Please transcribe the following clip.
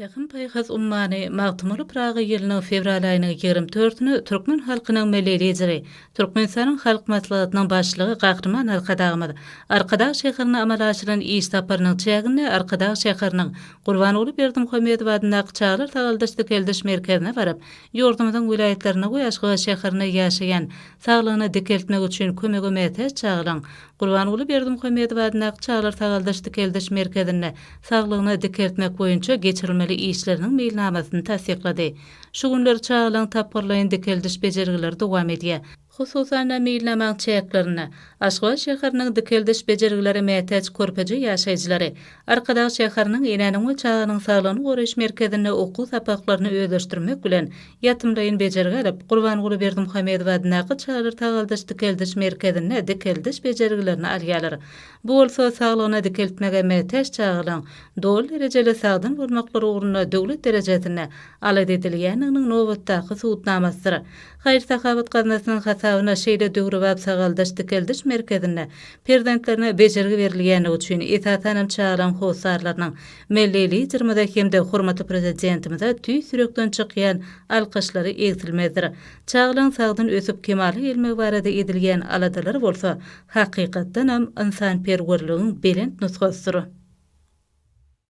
Pähim-paýhas ummany Magtymguly Pyragy ýylynyň fewral aýynyň 24-üne türkmen halkynyň Milli Lideri, Türkmenistanyň Halk Maslahatynyň Başlygy Gahryman Arkadagymyz Arkadag şäherine amala aşyran iş saparynyň çäginde Arkadag şäheriniň Gurbanguly Berdimuhamedow adyndaky çagalar sagaldyş-dikeldiş merkezine baryp, ýurdumyzyň welaýatlarynda we Aşgabat şäherinde ýaşaýan, saglygyny dikeltmek üçin kömege mätäç çagalaryň Gurbanguly Berdimuhamedow adyndaky çagalar sagaldyş-dikeldiş merkezinde saglygyny dikeltmek boýunça geçirilmeli işleriniň meýilnamasyny tassyklady. Şu günler çagalaryň tapgyrlaýyn dikeldiş bejergileri dowam edýär. Hususan-da, meýilnamaň çäklerinde Aşgabat şäheriniň dikeldiş bejergilere mätäç körpeje ýaşaýjylary Arkadag şäheriniň Enäniň we çaganyň saglygyny goraýyş merkezinde okuw sapaklaryny özleşdirmek bilen, ýatymlaýyn bejergi alyp, Gurbanguly Berdimuhamedow adyndaky çagalar sagaldyş-dikeldiş merkezinde dikeldiş bejergilerini alýarlar. Bu bolsa saglygyny dikeltmäge mätäç çagalaryň doly derejeli sagdyn bolmaklary ugrunda döwlet derejesinde alada edilýändiginiň nobatdaky subutnamasydyr. Haýyr-sahawat gaznasynyň hasabyna şeýle döwrebap sagaldyş-dikeldiş merkezinde perzentlerine bejergi berilýändigi üçin, esasanam çagalaryň hossarlarynyň Milli Liderimize hem-de hormatly Prezidentimize tüýs ýürekden çykýan alkyşlary egsilmezdir. Çagalaryň sagdyn ösüp kemala gelmegi barada edilýän aladalar bolsa, hakykatdanam, ynsanperwerligiň belent nusgasydyr.